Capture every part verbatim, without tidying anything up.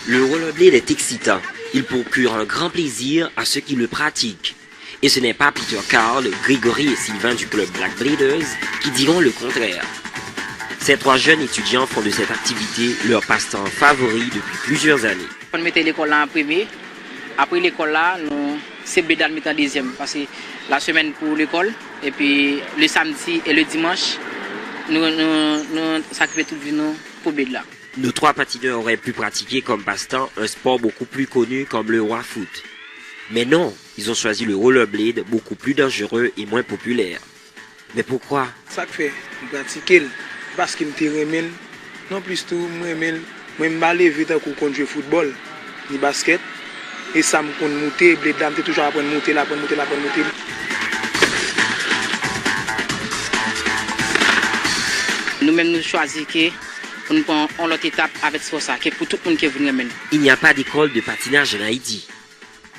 Le rollerblade est excitant. Il procure un grand plaisir à ceux qui le pratiquent. Et ce n'est pas Peter Carl, Grégory et Sylvain du club Black Bladers qui diront le contraire. Ces trois jeunes étudiants font de cette activité leur passe-temps favori depuis plusieurs années. Nou mete lekòl la an premye. Apre lekòl la, nou se blade la n mete an dezyèm. Paske la semèn pou lekòl, epi le samedi et le dimanche, nou, nou, nou sakrifiye tout vi nou pou blade la. Nos trois patineurs auraient pu pratiquer comme passe-temps un sport beaucoup plus connu comme le roi foot. Mais non, ils ont choisi le rollerblade, beaucoup plus dangereux et moins populaire. Mais pourquoi ? Sa k fè m pratike l, paske m te renmen l. Nonplis tou, m renmen l. Mwen, m pa leve tankou w konn jwe foutbòl, ni baskèt. E sa m konn moute, blade la, m te toujou aprann moute l, aprann moute l, aprann moute l. Nou menm, nou chwazi ke pou n pran yon lòt etap avèk spò sa, ke pou tout moun ki vin renmen l. Il n'y a pas d'école de patinage en Haïti.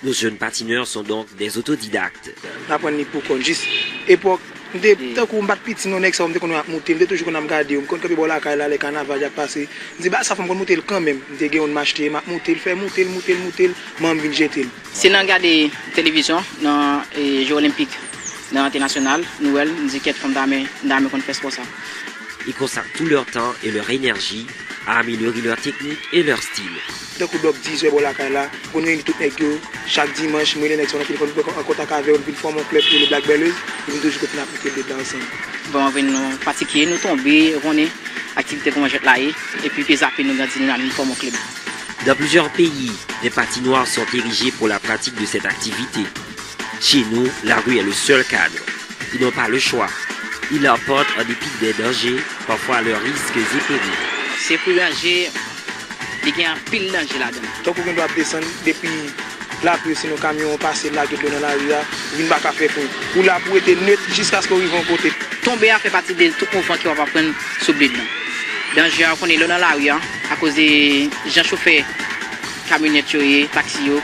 Nos jeunes patineurs sont donc des autodidactes. M aprann li pou kò m. Jis epòk, m te, tankou m pa t piti non, nèg sa yo, m te konn wè y ap moute, m te toujou konn ap gade yo. M konn kanpe bò lakay la, lè kanaval y ap pase. M di, "Bagay sa, fò m konn moute l kanmenm." M te gen youn m achte, m ap moute l, fè moute l, moute l, moute l, manman m vin jete l. Se nan gade televizyon, nan, e, Je Olenpik, nan entènasyonal, nou wè l, m di, "Kèt, fò m ta renmen, m ta renmen konn fè spò sa." Ils consacrent tout leur temps et leur énergie à améliorer leur technique et leur style. Tankou Dòk di, sou bò lakay la, m konn reyini tout nèg yo, chak dimanch, m rele nèg sa yo, epi n konn pran an kontak avè yo, n vin fòme yon klèb ki rele Black Ballers, epi n toujou kontinye ap moute blade la ansanm. Bon, ann vin nou pratike, nou tonbe, ou konnen, aktivite kòman jwèt la ye, epi peze a pye nou grandi, nou al vin fòme yon klèb. Dans plusieurs pays, des patinoires sont érigées pour la pratique de cette activité. Chez nous, la rue est le seul cadre. Ils n'ont pas le choix. Ils la portent en dépit des dangers, parfois à leurs risques et périls. Se pou danje, li gen anpil danje ladan l. Tankou gen dwa ap desann depi lapli, sinon kamyon pase lage dlo nan lari a, ou vin pa ka fè fren. Ou la pou rete net jiskaske w rive yon kote. Tonbe a fè pati de tout mouvman ke w ap aprann sou blade lan. Danje a, ou konnen lè w nan lari a, akoz de jan chofè kamyonèt yo ye, taksi yo,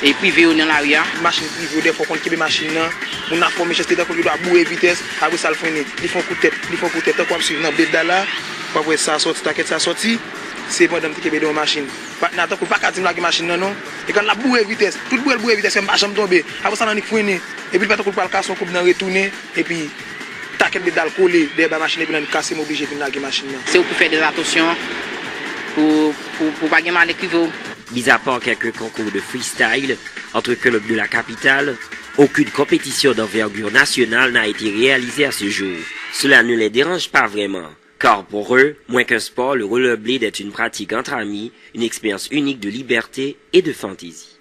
e prive yo nan lari a. Machin prive yo, dèfwa w konn kenbe machin nan, moun nan fè yon mechanste tankou li dwa boure vitès, apre sa l frennen, li fè yon kout tèt, li fè yon kout tèt, tankou w ap swiv nan blade la la, w ap wè sa sòti, takèt sa sòti, se pandan m te kenbe devan machin. Patnè a tankou l pa ka di m lage machin nan non, e kan l ap boure vitès, tout boure l boure vitès, men m pa janm tonbe, apre sa l annik frennen, epi l fè tankou l pral kase yon koub nan retounen, epi takèt blade la l kole dèyè ba machin, epi l annik kase, m oblije vin lage machin nan. Se ou pou fè dèzatansyon, pou, pou, pou pa gen malè k rive w. Mis à part quelques concours de freestyle entre clubs de la capitale, aucune compétition d'envergure nationale n'a été réalisée à ce jour. Cela ne les dérange pas vraiment, car pour eux, moins qu'un sport, le rollerblade est une pratique entre amis, une expérience unique de liberté et de fantaisie.